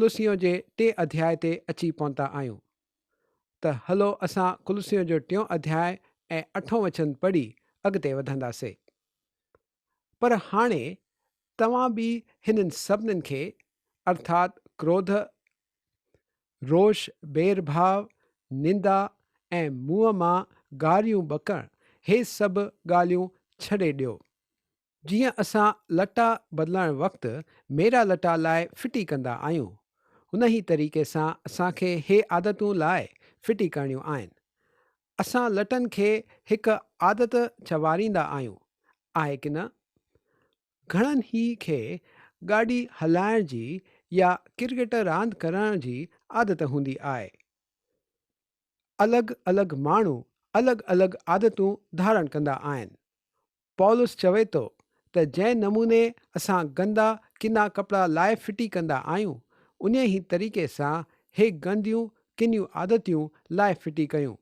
ڪلسيون جي ٽئين اڌياء تي اچي پهتا آهيون. ته هلو اسان ڪلسيون جو ٽيون اڌياء ۽ اٺون وچن پڙهي اڳتي وڌنداسي. پر هاڻي توهان به هنن سڀنين کي، ارٿات ڪروڌ، روش، بير ڀاء، نندا ۽ منهن مان گاريون بڪڻ، هي سڀ ڳالهيون ڇڏي ڏيو. جيئن اسان لٽا بدلڻ وقت ميرا لٽا لاء ڦٽي ڪندا آهيون، ان ئي طريقي سان اسان کي هي عادتون لاء ڦٽي ڪرڻيون آهن. اسان لٽن کي هڪ عادت چواريندا آهيون، آهي ڪي نه؟ گهڻن ئي کي گاڏي هلائڻ جي يا ڪرڪيٽ راند ڪرڻ جي عادت هوندي آهي. الڳ الڳ ماڻهو الڳ الڳ عادتون ڌارڻ ڪندا آهن. پولس چوي ٿو ته جنهن نموني اسان گندا ڪنا ڪپڙا لاهي ڦٽي ڪندا آهيون، انهيء ئي طريقي سان هي گنديون ڪنيون عادتيون لاهي ڦٽي ڪيون.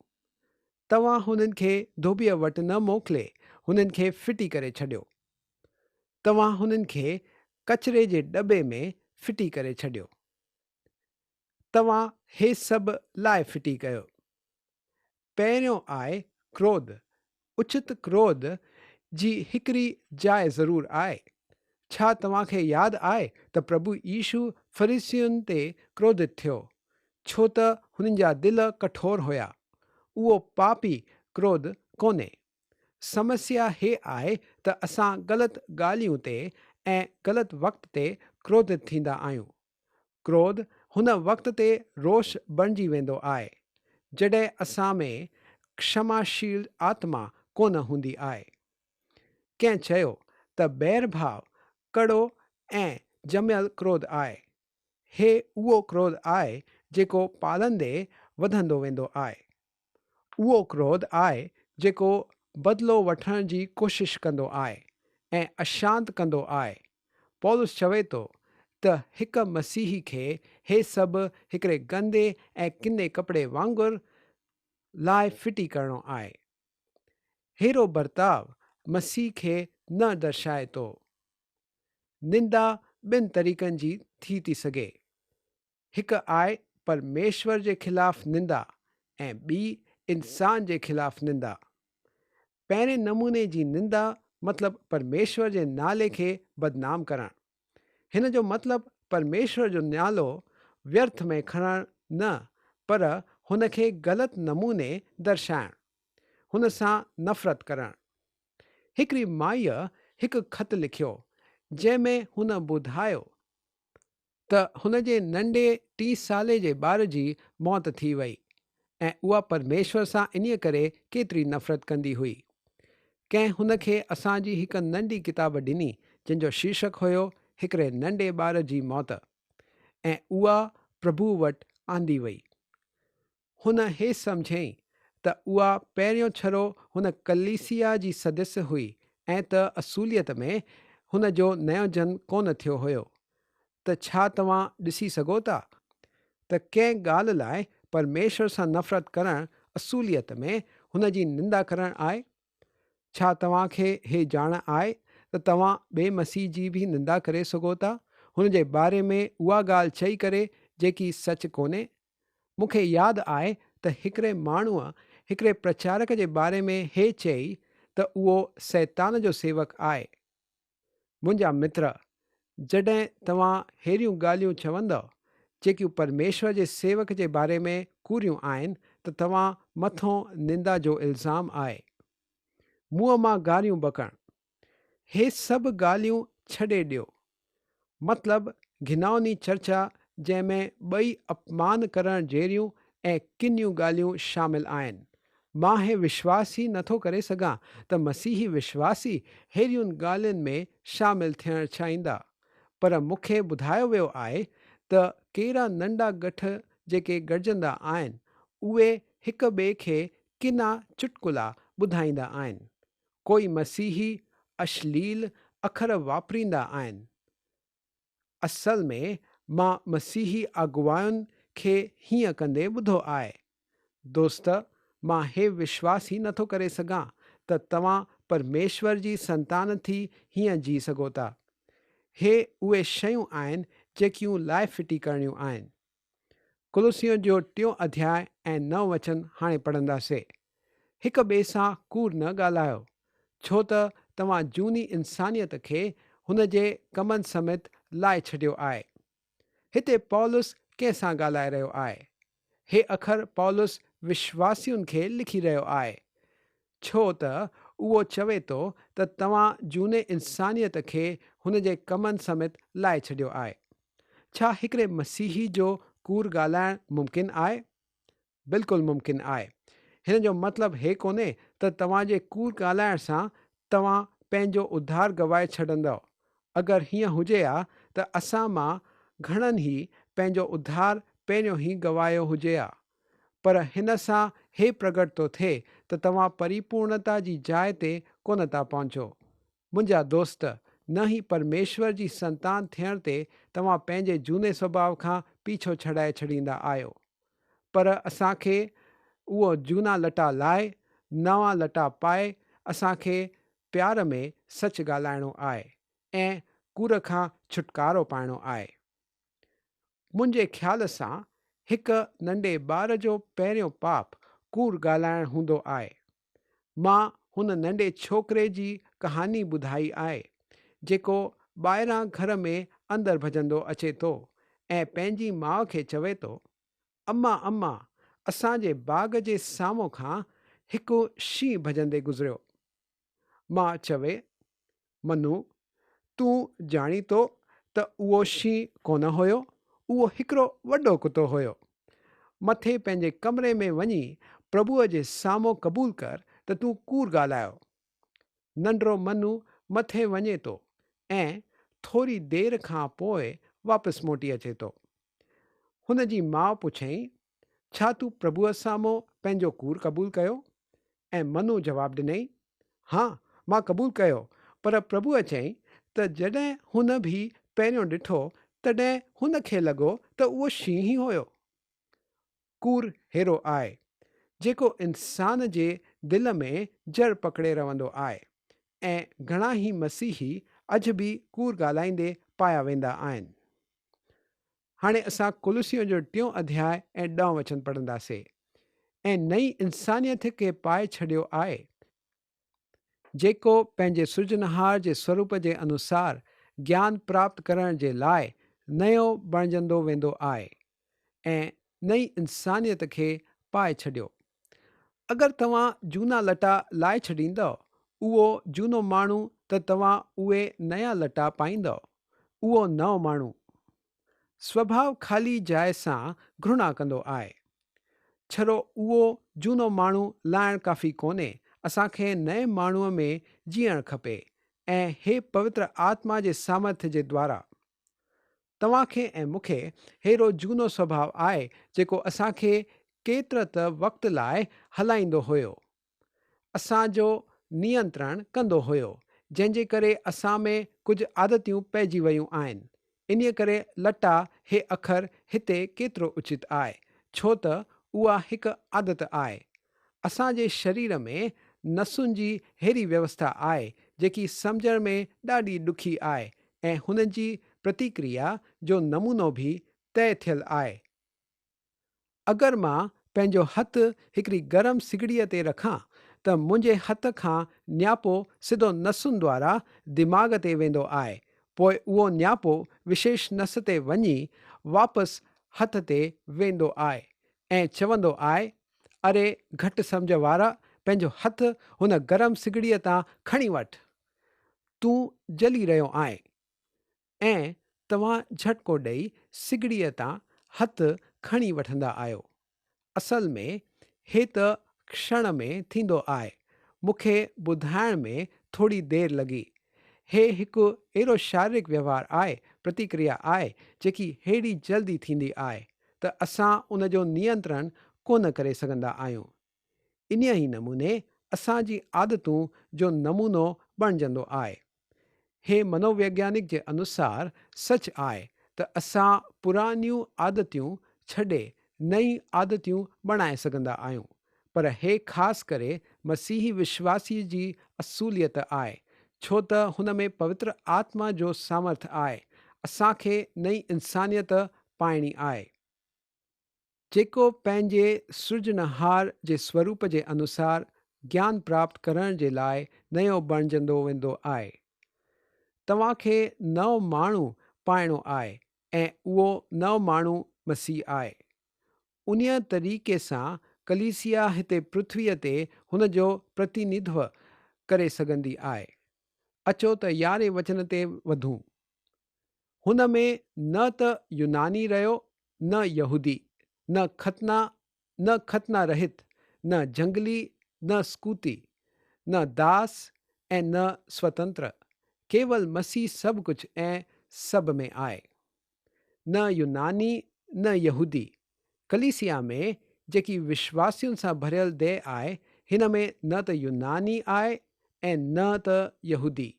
توهان هنن کي ڌوٻيء وٽ نه موڪلي هنن کي ڦٽي ڪري ڇڏيو. توهان هنن کي ڪچري جي ڏٻي ۾ ڦٽي ڪري ڇڏيو. توهان هي سڀ لاهي ڦٽي ڪيو. پهريون آهي ڪروڌ، اچت ڪروڌ جي هڪڙي جاء ضرور آهي. ڇا توهان کي ياد آهي ته پرڀو يسوع فريسين تي ڪروڌت ٿيو، ڇو ته هنن جا دل ڪٺور هيا. اهو پاپي ڪروڌ ڪونهي. سمسيا هي آهي ته اسان غلط ڳالهيون تي ۽ غلط وقت تي ڪروڌت ٿيندا آهيون. ڪروڌ هن وقت تي روش بڻجي ويندو آهي، جڏهن اسان ۾ ڪشماشيل آتما ڪونه هوندي آهي. ڪنهن چيو ته بير ڀاء ڪڙو ۽ ڄميل ڪروڌ آهي. هي اهو ڪروڌ آهي جيڪو پالندي وڌندو ويندو آهي. اهو ڪروڌ آهي جيڪو بدلو وٺڻ جي ڪوشش ڪندو آهي ۽ اشانت ڪندو آهي. پولس چوي ٿو ته هڪ مسيحي کي هي سڀ هڪڙي گندي ۽ ڪني ڪپڙي وانگر لاهي ڦٽي ڪرڻو آهي. ههڙو برتاء مسيح کي نه درشائي ٿو. نندا ٻن طريقن جي ٿي ٿي سگهي. هڪ آهي پرميشور جي خلاف نندا ۽ ٻي انسان جي خلاف نندا. پهرين نموني جي نندا مطلب پرميشور جي نالي کي بدنام ڪرڻ. هن جو مطلب پرميشور جو نالو ويرٿ ۾ کڻڻ نه پر هن کي غلط نموني درشائڻ. هن سان نفرت ڪرڻ. هڪڙي مائيء هڪ خط لکيو، جنهن ۾ هن ٻڌايو ته هن جي ننڍي ٽين سالي جي ٻار جي موت ٿي وئي ۽ اها پرميشور سان انهيء ڪري ڪيتري نفرت ڪندي هئي. ڪنهن هن کي اسان جي هڪ ننڍي ڪتاب ڏني، جنهن جو شيرشڪ هيو هڪڙي ننڍي ٻار جي موت ۽ اها پرڀوء وٽ آندي وئي. هن هي سمجهيائين ته اها پهريون ڇرو هن ڪليسيا جي سدسيه هئي ۽ ته اصوليت ۾ هن جو نئون جنم ڪونه ٿيو هيو ته ڇا توهان ڏسي سگهو ٿا ته ڪنهن ڳالهه لاء پرميشور سان نفرت ڪرڻ اصوليت ۾ هن جي نندا ڪرڻ آهي؟ ڇا توهان کي هي ڄاڻ آهي ته توهان ٻئي مسيح جي به نندا ڪري سگهو ٿا هن جي باري ۾ اها ڳالهه چئي ڪري جيڪي سچ ڪونهي؟ مون کي ياد آهي ته هڪڙي ماڻهوء هڪڙي پرچارڪ جي باري ۾ هي چئي ته اهو شيطان جو سيوڪ آهي. منهنجا متر، جڏهن توهان ههڙيون ڳالهيون چوندؤ، جيڪيون پرميشور جي سيوڪ جي باري ۾ ڪوڙيون آهن، ته توهان مٿون نندا جو الزام آهي. منهن مان گاريون بڪڻ. هي سڀ ڳالهيون ڇڏي ڏيو. مطلب گهنائوني چرچا جنهن ۾ ٻئي اپمان ڪرڻ جهڙيون ۽ ڪنيون ڳالهيون شامل آهن. مان هي وشواس ئي نٿو ڪري سگهان ته مسيحي وشواسي ههڙين ڳالهين ۾ شامل ٿيڻ چاهيندا. پر مون کي ٻڌايو ويو آهي ته ڪهڙا ننڍا ڳٺ جيڪي گڏجندا آهن اهي هڪ ٻئي کي ڪنا چٽڪلا ٻڌائيندا آهن. ڪوئي مسيحي اشليل اکر واپريندا آهن. اصل ۾ مان مسيحي اڳواڻن کي هيئن ڪندي ٻڌو آهي. دوست، مان هي وشواس ئي نٿو ڪري سگهان ته توهان پرميشور جي سنتان ٿي هيئن جي سگهو ٿا. هي اهي شيون آهن جيڪيون لائي ڦٽي ڪرڻيون آهن. ڪلسيون جو ٽيون اڌياء ۽ نو وچن هاڻي پڙهنداسي. هڪ ٻئي سان ڪوڙ نه ڳالهايو، ڇو ته توهان جهوني انسانيت کي هن جي ڪمن سميت لائي ڇڏيو آهي. هتي پولس ڪنهن سان ڳالهائي رهيو آهي؟ هي اکر پولس وشواسين کي لکي رهيو آهي، ڇو ته اهو چوي ٿو ته توهان جهوني انسانيت کي هن جي ڪمن سميت لاهي ڇڏيو آهي. ڇا هڪڙي مسيحي جو ڪوڙ ڳالهائڻ ممڪن آهي؟ بلڪل ممڪن آهي. هن جو مطلب هي ڪونهي ته توهان جي ڪوڙ ڳالهائڻ سان توهان پنهنجو اڌار گوائي ڇڏندؤ. اگر هيئن هجي ها ته اسان مان گهڻن ئي پنهنجو اڌار پهريون ئي گوايو هجي ها. پر هن سان هي پرگٽ ٿو ٿئي ته توهان پريپورڻتا جي جاء تي ڪونه ٿا پهچو. منهنجا دوست، نه ئي پرميشور جي سنتان ٿيڻ تي توهان پنهنجي جهوني سڀاء کان پيڇو ڇڏائي ڇڏيندا آهيو. پر اسان کي اهو جهونا لٽا لاهي، نوان لٽا پائي اسان کي پيار ۾ سچ ڳالهائڻو آهي ۽ ڪوڙ کان ڇوٽڪارو پائڻو آهي. منهنجي خيال سان هڪ ننڍي ٻار جو پهريون پاپ ڪوڙ ڳالهائڻ هوندو آهي. مان هن ننڍي ڇوڪري جي ڪهاڻي ٻڌائي آهي، جيڪو ٻاهران گهر ۾ اندر ڀڄندو اچي ٿو ۽ پنهنجي ماء کي چوي ٿو، اما اما اسان جي باغ جي سامهون کان هڪ شينهن ڀڄندي گذريو. ماء چوي، منو، تون ڄاڻين ٿو ته اهو شينهن ڪونه هيو، اهو هڪڙو وڏو ڪتو هيو. مٿي پنهنجي ڪمري ۾ وڃي پرڀوء جي سامهون قبول ڪر ته تون ڪوڙ ڳالهايو. ننڍڙو منو مٿي وڃي ٿو ۽ ٿوري دير کان پوء واپس موٽي اچي ٿو. هن جي ماء پڇيائين، ڇا تون پرڀوء سامهون پنهنجو ڪوڙ قبول ڪيو؟ ۽ منو جواب ڏنائين، ها، مان قبول ڪيو، پر پرڀوء چيائين ته جڏهن هن به پهريون ڏٺو، تڏهن هن کي لڳو ته اهو شينهن ئي هيو. ڪوڙ هيرو آهي، جيڪو انسان جي دل ۾ جڙ پڪڙي رهندو آهي ۽ گهڻا ئي مسيحي اڄ به ڪوڙ ڳالهائيندي پايا ويندا آهن. هاڻي اسان ڪلسيون جو ٽيون اڌياء ۽ ڏهون وچن پڙهنداسي. ۽ نئين انسانيت کي پائي ڇڏيو آهي، جيڪو پنهنجي سرجڻهار جي سوروپ جي انوسار گيان پراپت ڪرڻ جي لاء نيو بڻجندو ويندو آهي ۽ نئين انسانيت کي پائي ڇڏيو. اگر توهان جهونا لٽا لاهي ڇڏيندؤ، اهو جهونو ماڻهو ته توهان اهي نيا لٽا پائيندؤ، اهو نئون ماڻهو. سوڀاء خالي جاء سان گهرڻا ڪندو آهي. ڇڙو اهو جهونو ماڻهو لاهڻ ڪافي ڪونهي، اسان کي نئين ماڻهوء ۾ جيئڻ کپي ۽ هي پوتر آتما جي سامرٿ جي دوارا. توهان کي ۽ مون کي ههڙو جهونو سوڀاء آهي جيڪو اسان کي ڪيتر ته وقت لاء هلائيندو هيو. اسان جو نينترڻ ڪندو هيو، جنهن جي ڪري اسان ۾ ڪجهه عادتيون پئجي ويون آهن. انهيء ڪري لٽا هي اکر هتي ڪيترو اچت آهي، ڇو ته اها هڪ عادت آهي. اسان جي شرير ۾ نسن جي ههڙي ويوسٿا آهي، جيڪي سمجهڻ ۾ ڏاڍي ڏکي آهي ۽ هن جي پرتيڪريا جو نمونو به طئي ٿيل آهي. اگر مان پنهنجو هٿ هڪڙي گرم سگڙيء تي رکان ته منهنجي هٿ کان نياپو سڌو نسن دوارا دماغ تي ويندو آهي، پوء اهو نياپو وشيش نس تي وڃي واپس هٿ تي ويندو آهي ۽ چوندو آهي، اري گهٽ سمجهه وارا پنهنجو هٿ هن گرم سگڙيء تان کڻي وٺ، تون جلي رهيو آهين. ۽ توهان جهٽڪو ڏئي سگڙيء تان هٿ کڻي وٺندا آهيو. اصل ۾ هي ته ڪشڻ ۾ ٿيندو آهي. مون کي ٻڌائڻ ۾ ٿوري دير لڳي. هي هڪ اهڙو شاريرڪ ويوهار آهي، پرتيڪريا آهي، جيڪي ههڙي جلدي ٿيندي آهي ته اسان ان جو نينترڻ ڪونه ڪري سگهندا آهيون. انهيء ئي نموني اسان جي عادتون جو نمونو بڻجندو آهي. هي منوويگيانڪ جي انوسار سچ آهي ته اسان پراڻيون عادتيون ڇڏي نئين عادتيون بڻائي سگهندا آهيون، پر هي خاص ڪري مسيحي وشواسي جي اصوليت آهي، ڇو ته هن ۾ پوتر آتما جو سامرٿ آهي. اسان کي نئين انسانيت پائڻي آهي. جيڪو پنهنجي سرجڻهار جي سوروپ جي انوسار گيان پراپت ڪرڻ جي لاء نيو بڻجندو ويندو آهي. توهان کي نئون ماڻهو پائڻو آهي ۽ اهو نئون ماڻهو مسيح آهي. انهيء طريقي سان ڪليسيا هتي پرٿويء تي هن جو پرتينڌو ڪري سگهندي آهي. اچو ته يارهين وچن تي وڌون. هن ۾ نه ته يوناني رهيو، نه يهودي، نه ختنا، نه ختنا رهت، نه جهنگلي، نه سڪوتي، نه داس ۽ نه سوتنتر، ڪيول مسيح سڀ ڪجهه ۽ سڀ ۾ آهي. نه يوناني، نه يهودي. ڪليسيا ۾ جيڪي وشواسين سان ڀريل ديهه آهي، هن ۾ نه ته يوناني آهي ۽ نه ته يهودي.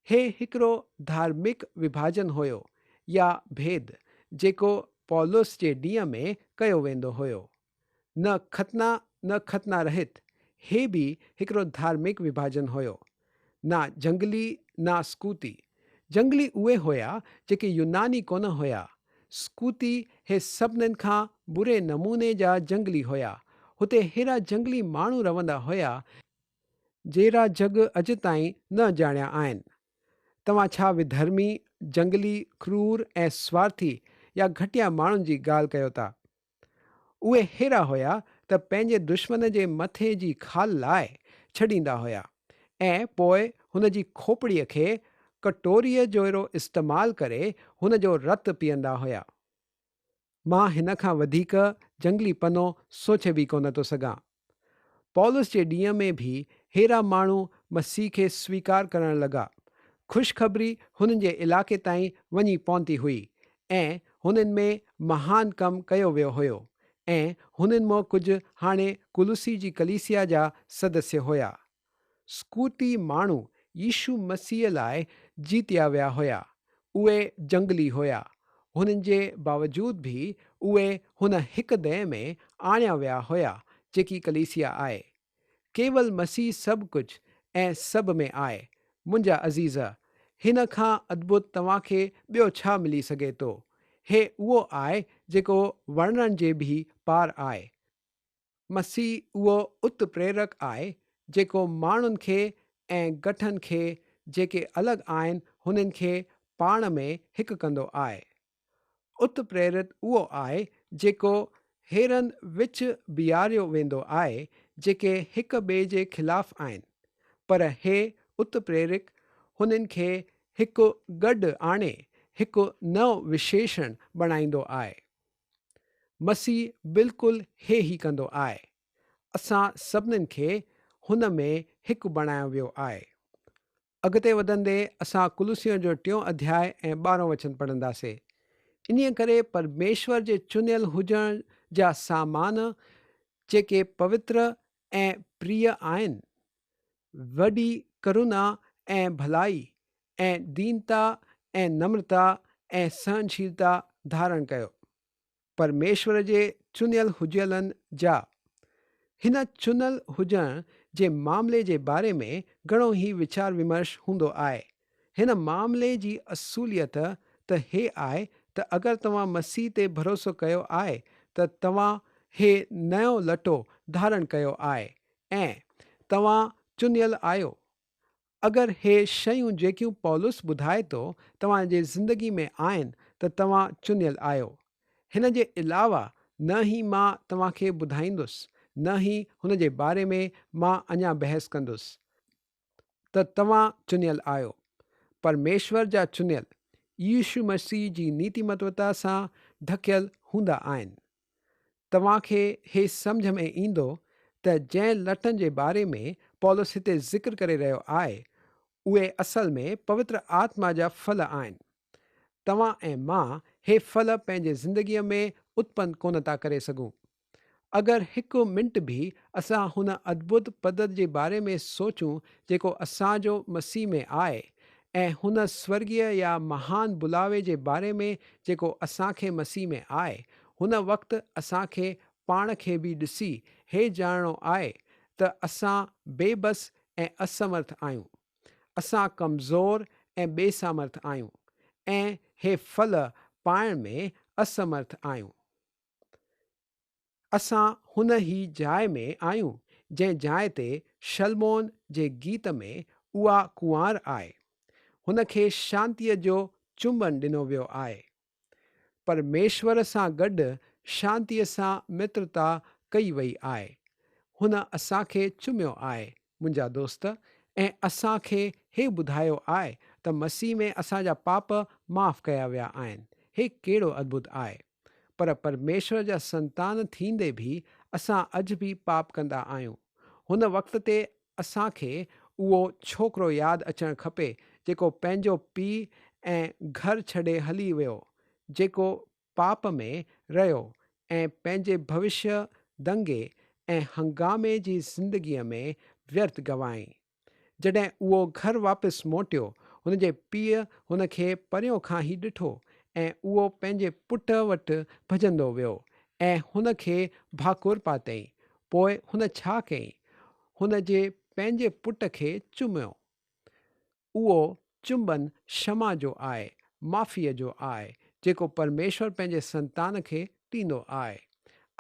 هي هڪڙو ڌارمڪ وڀاجن هيو يا ڀيد جيڪو پولس جي ڏينهن ۾ ڪيو ويندو هيو. نه ختنا نه ختنا رهت، هي به هڪڙو ڌارمڪ وڀاجن هيو. نا جهنگلي نا سڪوتي. جهنگلي اهي هيا جيڪي يوناني ڪونه هيا. سڪوتي هي سڀنن کان بري نموني جا جهنگلي هيا. هتي ههڙا جهنگلي ماڻهو رهندا هيا جهڙا جڳ اڄ تائين نه ڄاڻيا آهن. توهان ڇا وڌرمي، جنگلي، ڪرور ۽ سوارٿي يا گهٽيا ماڻهن جي ڳالهه ڪيو ٿا؟ اهي ههڙا هيا ته پنهنجي دشمن جي مٿي جي کال لاهي ڇڏيندا هيا ۽ پوء هن جي کوپڙيء کي ڪٽوريء جهڙو استعمال ڪري هن جو رت پيئندا هيا. مان هن کان وڌيڪ جنگلي پنو سوچي به ڪونه ٿو سگهان. پولس جي ڏينهن ۾ به ههڙا ماڻهو مسيح کي سويڪار ڪرڻ لڳا. خوشخبري هنن جي علائقي تائين وڃي پهتي هئي ۽ هنن ۾ مهان ڪم ڪيو ويو هيو ۽ هنن مان ڪجهه هاڻي ڪولوسي جي ڪليسيا جا سدسيه هيا. سڪوتي ماڻهو يسوع مسيح لاء جيتيا ويا هيا. اهي جنگلي هيا. هنن جي باوجود به اهي هن هڪ ديهه ۾ آڻيا ويا هيا جيڪي ڪليسيا آهي. ڪيول مسيح سڀ ڪجهه ۽ سڀ ۾ آهي. منهنجا عزيز! هن کان ادڀت توهان کي ٻيو ڇا ملي سگهي ٿو؟ هي اهو آهي جيڪو ورڻڻ جي به پار آهي. مسيح اهو ات پريرڪ آهي جيڪو ماڻهن کي ۽ گٺن کي جيڪي الڳ آهن هنن کي پاڻ ۾ هڪ ڪندو آهي. ات پريرت اهو آهي جيڪو هيرن وچ بيهاريو ويندو آهي جيڪي هڪ ٻئي جي خلاف آهن پر هي ات پريرڪ هنن کي هڪ گڏ آڻي هڪ نئون وشيشڻ بڻائيندو آهي. مسيح بلڪل هي ئي ڪندو آهي. اسان سڀنين کي هن ۾ هڪ بڻايو ويو آهي. اڳتي وڌندي اسان ڪلسيون جو ٽيون اڌياء ۽ ٻارهون وچن پڙهنداسي. انهيء ڪري پرميشور جي چنيل هجڻ جا سامان جيڪي پوتر ۽ پريه آهن، وڏي ڪرونا ۽ ڀلائي ۽ دينتا ۽ نمرتا ۽ سهنشيلتا ڌارڻ ڪيو. پرميشور جي چنيل هجيلن جا هن چنل هجڻ جي معاملي جي باري ۾ گهڻو ئي ويچار ومرش هوندو آهي. هن معاملي جي اصوليت ته هي آهي ته اگر توهان مسيح تي ڀروسو ڪيو آهي ته توهان هي نئون لٽو ڌارڻ ڪيو آهي ۽ توهان چنيل آهيو. اگر هي شيون جيڪيون پولس ٻڌائي ٿو توهان جي زندگي ۾ آهن ته توهان چنيل آهيو. هن جي علاوه نه ئي مان توهان کي ٻڌائيندس نه ئي هن جي باري ۾ مان اڃا بحث ڪندس ته توهان چنيل آهيو. پرميشور جا چنيل يسوع مسيح جي نيتيمتوتا سان ڍڪيل هوندا آهن. توهان کي هي سمجهه ۾ ايندو ته جنهن لٽن جي باري ۾ پولس هتي ذڪر ڪري رهيو آهي، اهي اصل ۾ پوتر آتما جا ڦل آهن. توهان ۽ مان هي ڦل پنهنجي زندگيء ۾ اتپن ڪونه ٿا ڪري سگهون. اگر هڪ منٽ به اسان هن ادڀت پد جي باري ۾ سوچون جيڪو اسان جو مسيح ۾ آهي ۽ هن سورڳيه يا مهان بلاوي جي باري ۾ جيڪو اسان کي مسيح ۾ آهي، هن وقت اسان کي پاڻ کي به ڏسي هي ڄاڻڻو آهي ته اسان بي بس ۽ اسمرٿ آهيون. اسان ڪمزور ۽ بي سامرٿ آهيون. ۽ هي ڦل پائڻ ۾ اسمرٿ آهيون. اسان هن ئي جاء ۾ آهيون، جنهن جاء تي شلمون جي گيت ۾ اها ڪنوار آهي. هن کي شانتيء جو چنبن ڏنو ويو آهي. پرميشور سان گڏ شانتيء سان مترتا ڪئي وئي آهي. هن اسان کي چميو آهي، منهنجا دوست، ۽ اسان کي هي ٻڌايو آهي ته مسيح ۾ اسان جا پاپ معاف ڪيا ويا آهن. هي ڪهڙو ادڀت آهي! پر پرميشور جا سنتان ٿيندي به اسان اڄ به پاپ ڪندا آهيون. هن وقت تي اسان کي اهو ڇوڪرو ياد اچڻ کپي جيڪو پنهنجو پيء ۽ گهر ڇڏي هلي ويو، جيڪو پاپ ۾ رهيو ۽ پنهنجي ڀوشيه دنگي ۽ هنگامي جي زندگيء ۾ ويرٿ گنوائين. جڏهن اهو گهر واپس موٽيو، هن جي پيء هن کي پريون کان ئي ڏٺو ۽ اهو پنهنجي پٽ وٽ ڀڄندو ويو ۽ هن کي ڀاڪر پاتئين. پوء هن ڇا ڪيائين؟ هن جي پنهنجي پٽ کي چميو. اهو چنبن شمع جو آهي، معافيء جو آهي، جيڪو پرميشور پنهنجي سنتان کي ڏيندو آهي.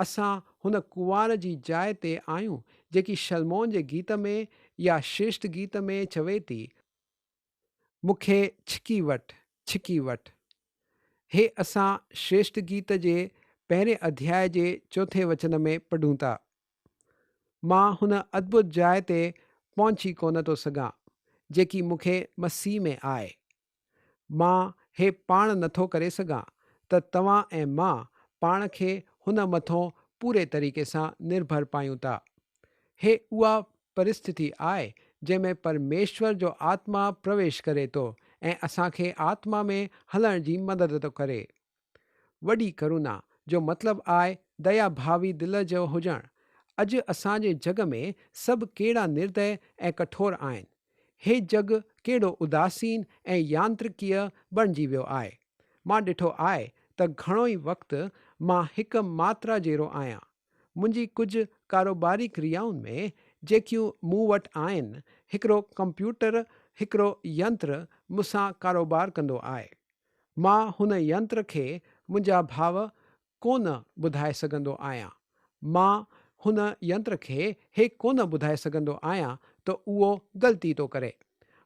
اسان هن ڪنوار جي جاء تي آهيون، جيڪي شلمون جي گيت ۾ يا شريشٽ گيت ۾ چوي ٿي، مون کي ڇڪي وٺ، ڇڪي وٺ. هي اسان شريشٽ گيت جي پهرين اڌياء جي چوٿين وچن ۾ پڙهون ٿا. مان هن ادڀت جاء تي پهچي ڪونه ٿو سگهان، جيڪي مون کي مسيح ۾ آهي. مان هي پاڻ نٿو ڪري سگهان ته توهان ۽ مان پاڻ کي هن مٿون پوري طريقي سان نرڀر پايون ٿا. هي اها پرسٿتي آهي جنهن ۾ پرميشور جو آتما پرويش ڪري ٿو ۽ اسان کي آتما ۾ هلڻ جي مدد ٿو ڪري. وڏي ڪرونا جو مطلب آهي ديا ڀاوي دل جو هجڻ. اڄ اسان جي جڳ ۾ سڀ ڪيڙا نردئي ۽ ڪٺور آهن. هي جڳ ڪيڏو اداسين ۽ يانترڪيء بڻجي ويو آهي. مان ڏٺو آهي ته گهڻو ئي وقت مان هڪ ماترا جيرو آهيان. منهنجي ڪجهه ڪاروباري ڪريائن ۾ جيڪيون مون وٽ آهن، هڪڙو ڪمپيوٽر هڪڙو ينتر مون سان ڪاروبار ڪندو آهي. مان هن ينتر کي منهنجا ڀاو ڪونه ٻڌائي سگهندو آهيان. مان هن ينتر کي هي ڪونه ٻڌائي سگهندو آهيان ته اهو غلطي ٿو ڪري.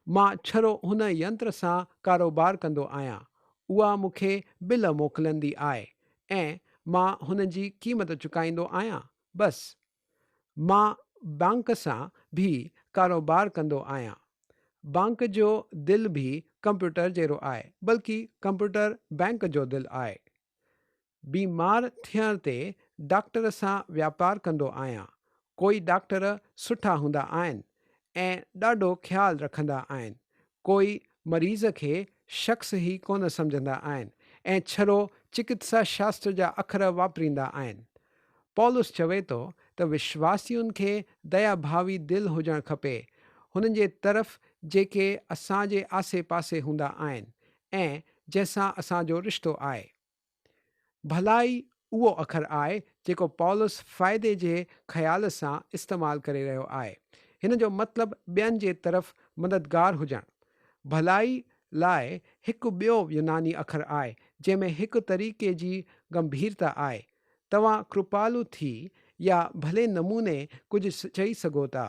مان ڇڙو هن ينتر سان ڪاروبار ڪندو آهيان. اها مون کي بل موڪلندي آهي ۽ مان هن جي قيمت چڪائيندو آهيان. بس. مان بانڪ سان به ڪاروبار ڪندو آهيان. بانڪ جو دل به ڪمپيوٽر جهڙو آهي، بلڪه ڪمپيوٽر بئنڪ جو دل آهي. بيمار ٿيڻ تي ڊاڪٽر سان واپار ڪندو آهيان. ڪوئي ڊاڪٽر سٺا هوندا آهن ۽ ڏاڍو خيال رکندا آهن. ڪوئي مريض کي شخص ئي ڪونه سمجهندا آهن ۽ ڇڙو چڪتسا شاستر جا اکر واپريندا آهن. پولس چوي ٿو ته وشواسين کي ديا ڀاوي دل هجڻ کپي، هنن جي طرف جيڪي اسان جي آسي پاسي هوندا آهن ۽ جنهن سان اسان جو رشتو آهي. ڀلائي اهو اکر آهي جيڪو پولس فائدي جي خيال سان استعمال ڪري رهيو آهي. هن جو مطلب ٻين جي طرف مددگار هجڻ. ڀلائي لاء هڪ ٻيو يوناني اکر آهي جنهن ۾ هڪ طريقي جي گنڀيرتا آهي. توهان ڪرپالو ٿي يا ڀلي نموني ڪجهه چئي سگهو ٿا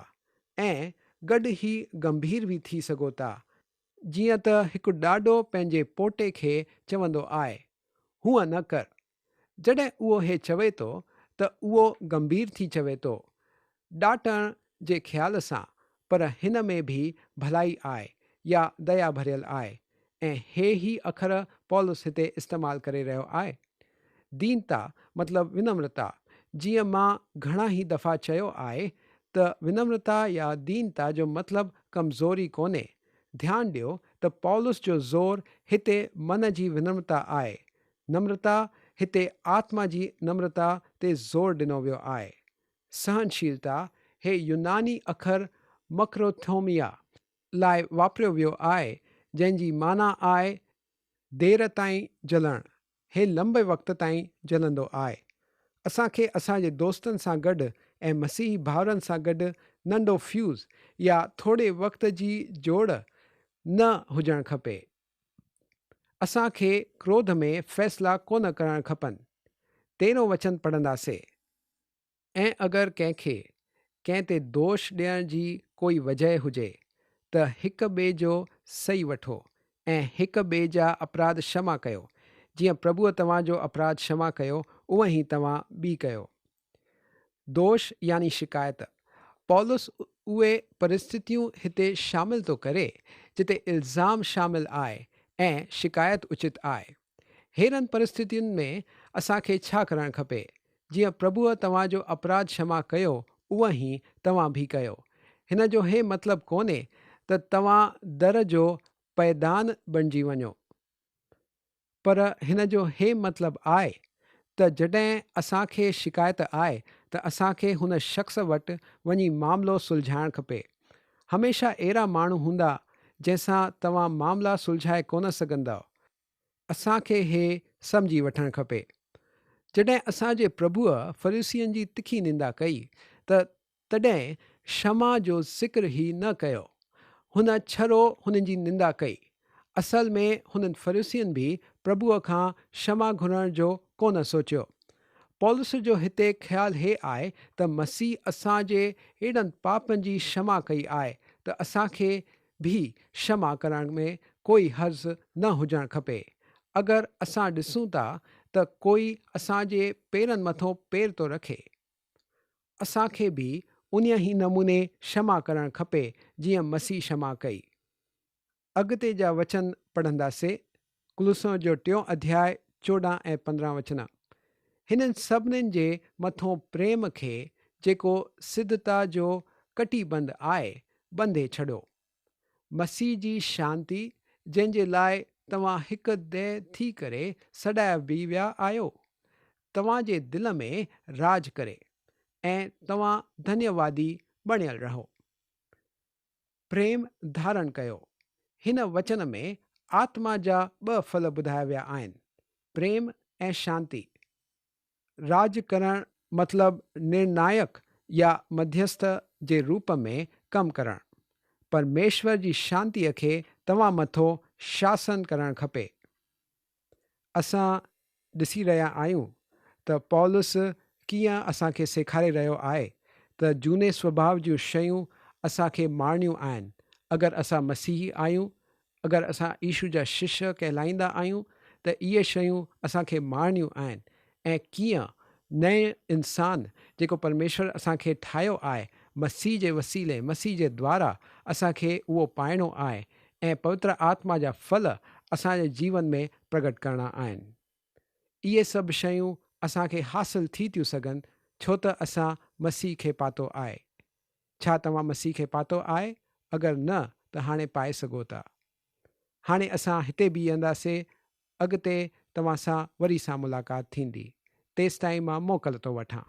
۽ گڏ ئي گنڀير به ٿي سگهو ٿا، جيئن ته هڪ ڏاڏو پنهنجي پوٽي کي چوندو آهي، هونئن نه ڪر. جڏهن اهو هي چوي ٿو ته اهو گنڀير ٿي چوي ٿو، ڏاٽڻ جي خيال سان، پر هن ۾ به ڀلائي آهي يا ديا ڀريل آهي ۽ هي ئي اکر پولس هتي استعمال ڪري رهيو آهي. دينتا مطلب ونمرتا، جيئن مان گهڻا ئي دفعا چيو آهي ته ونمرتا يا دينتا جو مطلب ڪمزوري ڪونهي. ڌيان ڏيو ته پولس جو زور هتي من جي ونمرتا آهي. نمرتا هتي آتما جي نمرتا تي زور ڏنو ويو آهي. سهنشيلتا، هي يوناني اکر مڪروٿوميا لاء واپريو ويو آهي، جنهن جي معنيٰ آهي دير تائين جلڻ. هي لنبي وقت تائين جلندو آهي. اسان کي اسان جي دوستن سان گڏ ۽ مسيحي ڀائرن سان گڏ ننڍو فيوز يا ٿوري وقت جي جوڙ نه هجڻ کپي. اسان کي ڪروڌ ۾ فيصلا ڪونه ڪرڻ کپن. تيرهون وچن پڙهنداسي. ۽ اگر ڪنهن کي ڪنهن تي دوش ڏيڻ جي ڪوئي وجهه هجي ته هڪ ٻئي جو صحيح وٺو ۽ هڪ ٻئي جا اپراڌ شما ڪيو، جيئن پرڀوء توهان جو اپراڌ شما ڪيو اونئن ئي توهان به ڪيو. دوش يعني شڪايت. پولس اهي پرستتيون هتي شامل ٿو ڪري جتي الزام شامل آهي ۽ شڪايت اچت آهي. ههڙن پرستتين ۾ اسان کي ڇا ڪرڻ کپي؟ جيئن پرڀوء توهان جو اپراڌ شما ڪيو، اونئن ئي توهان به ڪيو. هن جو هي مطلب ڪونهي ته توهان در جو پيدان بڻجي وڃو. پر هن جو هي مطلب آهي ته جڏهن اسان کي شڪايت آهي ته اسان کي هن شخص وٽ وڃي معاملو سلجهائڻ کپي. هميشه اهڙا ماڻهو هوندا جنهن سان توهان معاملا سلجهائي ڪونه سگهندؤ. اسان کي هي سمجهي وٺڻ کپي. جڏهن اسان جي پرڀوء فريسين جي تکي نندا ڪئي ته تڏهن شمع جو ذڪر ئي نه ڪيو. هن ڇرو هنن جي نندا ڪئي. اصل ۾ هنن فريسين به پرڀوء کان شمع گهرڻ جو ڪونه سوچيو. پولس جو هتي خيال هي آهي ته مسيح اسان جي اهڙن پاپن جي شمع ڪئي آهي ته اسان کي به شمع ڪرڻ ۾ ڪوئي حرج نه هجڻ کپي. اگر اسان ڏسون ٿا ته ڪوئي اسان جي پيرن مٿون پير ٿو رکي. اسان کي به انهيء ئي نموني شمع ڪرڻ کپي جيئن مسيح شمع ڪئي. اڳتي جا وچن پڙهنداسي، ڪلسون جو ٽيون اڌياء 14 ۽ 15 وچن. هنن سڀنين جي مٿون پريم کي جيڪو سڌتا جو ڪٽي بند آهي، ٻنڌي ڇڏيو. مسيح جي شانتي جنهن جي لاء توهان هڪ ديهه ٿي ڪري سڏايا به ويا آهيو، توهان جي دل ۾ راڄ ڪري ۽ توهان ڌنيوادي بڻيل رهو. پريم ڌارڻ ڪيو. هن وچن ۾ آتما جا ٻه ڦل ٻڌايا ويا آهن، پريم ۽ شانتي. راڄ ڪرڻ مطلب نرنائڪ يا مڌيسٿ جي روپ ۾ ڪم ڪرڻ. پرميشور جي شانتيء کي توهان مٿو شاسن ڪرڻ کپي. اسان ڏسي رهيا آهيون ته پولس ڪيئن اسان کي سيکاري رهيو آهي ته جهوني سوڀاء جون شيون اسان کي مارڻيون آهن. اگر اسان مسيحي آهيون، اگر اسان يشو جا ششيه ڪهلائيندا آهيون ته اهي شيون اسان کي مارڻيون آهن ۽ ڪيئن نئين انسان جيڪو پرميشور اسان کي ٺاهيو آهي، مسيح جي وسيلي، مسيح جي دوارا اسان کي اهو پائڻو آهي ۽ پوتر آتما جا ڦل اسان جي جيون ۾ پرگٽ ڪرڻا آهن. اهي سڀ شيون اسان کي حاصل ٿي ٿيون سگهن ڇو ته اسان مسيح کي پاتو آهي. ڇا توهان مسيح کي پاتو آهي؟ اگر نه ته هاڻي پائي سگهو ٿا. هاڻي اسان هتي بيهنداسي، اڳتي توهان سان وري سان ملاقات ٿيندي. تيستائين مان موڪل ٿو وٺان.